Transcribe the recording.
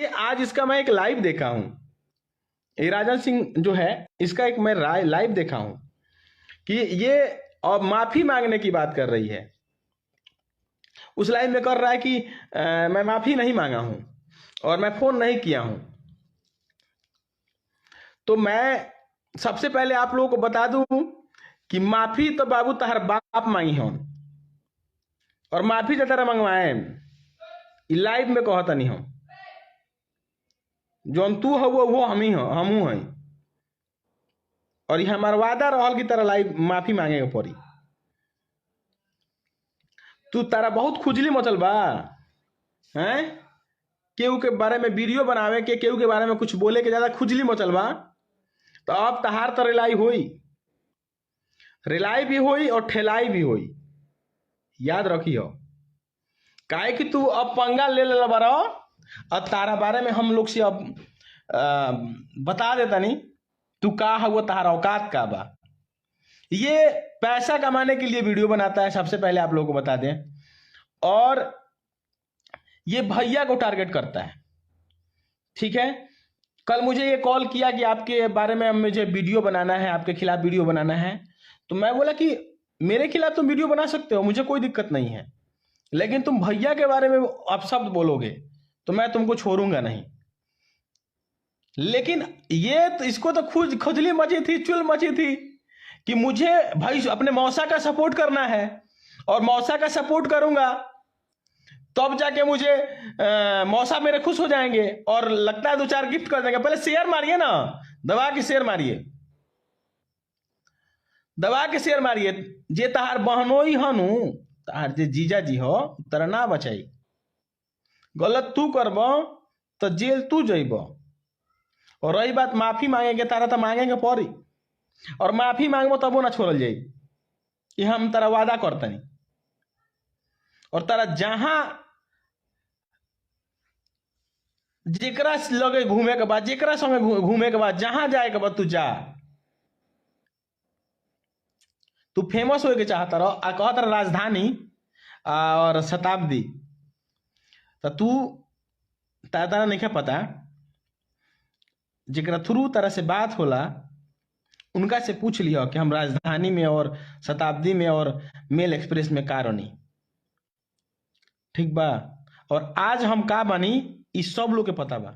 आज इसका मैं एक लाइव देखा हूं, ये राजन सिंह जो है इसका एक मैं लाइव देखा हूं कि ये अब माफी मांगने की बात कर रही है। उस लाइव में कर रहा है कि मैं माफी नहीं मांगा हूं और मैं फोन नहीं किया हूं। तो मैं सबसे पहले आप लोगों को बता दूं कि माफी तो बाबू तहर बाप मांगी हूं और माफी जरा मंगवाए लाइव में कहता नहीं हूं। जौन तू हो वो हम ही हो, हमू हैं और ये हमारा वादा रहल की तरह लाइव माफी मांगे के पड़ी। तू तारा बहुत खुजली मचल बा हैं, केहू के बारे में वीडियो बनावे के, केहू के बारे में कुछ बोले के ज्यादा खुजली मचल बा। तो अब तहार तो रिलाई होई, रिलाई भी होई और ठेलाई भी होई, याद रखी हो। काहे कि तू अब पंगा ले ले बारो और तारा बारे में हम लोग से अब बता देता नहीं तू का हुआ, तारा औकात का बा। ये पैसा कमाने के लिए वीडियो बनाता है, सबसे पहले आप लोगों को बता दें, और ये भैया को टारगेट करता है, ठीक है। कल मुझे ये कॉल किया कि आपके बारे में मुझे वीडियो बनाना है, आपके खिलाफ वीडियो बनाना है। तो मैं बोला कि मेरे खिलाफ तुम वीडियो बना सकते हो, मुझे कोई दिक्कत नहीं है, लेकिन तुम भैया के बारे में अपशब्द बोलोगे तो मैं तुमको छोड़ूंगा नहीं। लेकिन ये तो इसको तो खुजली मची थी, चुल मची थी कि मुझे भाई अपने मौसा का सपोर्ट करना है और मौसा का सपोर्ट करूंगा तब जाके मुझे मौसा मेरे खुश हो जाएंगे और लगता है 2-4 गिफ्ट कर देंगे। पहले शेयर मारिए ना, दबा के शेयर मारिए, दबा के शेयर मारिए। जे तहार बहनोई हनु, तहार जे जीजा जी हो, तरा ना बचाई। गलत तू करब तो जेल तू जइब। और रही बात माफी मांगेंगे, तारा तो मांगेंगे पड़ी, और माफी मांगबो तबो ना छोड़ल जाई, ये हम तारा वादा करतनी। और तारा जहां जेकरा लगे घूमे के बाद, जेकरा संगे घूमे के बाद, जहां जाए के बाद तू जा। तू फेमस होए के चाहता रहो आ कहत रह राजधानी और शताब्दी, तो तू तारा नहीं पता जेकरा थ्रू तारा से बात होला उनका से पूछ लियो कि हम राजधानी में और शताब्दी में और मेल एक्सप्रेस में का रहनी, ठीक बा। और आज हम का बनी इस सब लोग के पता बा।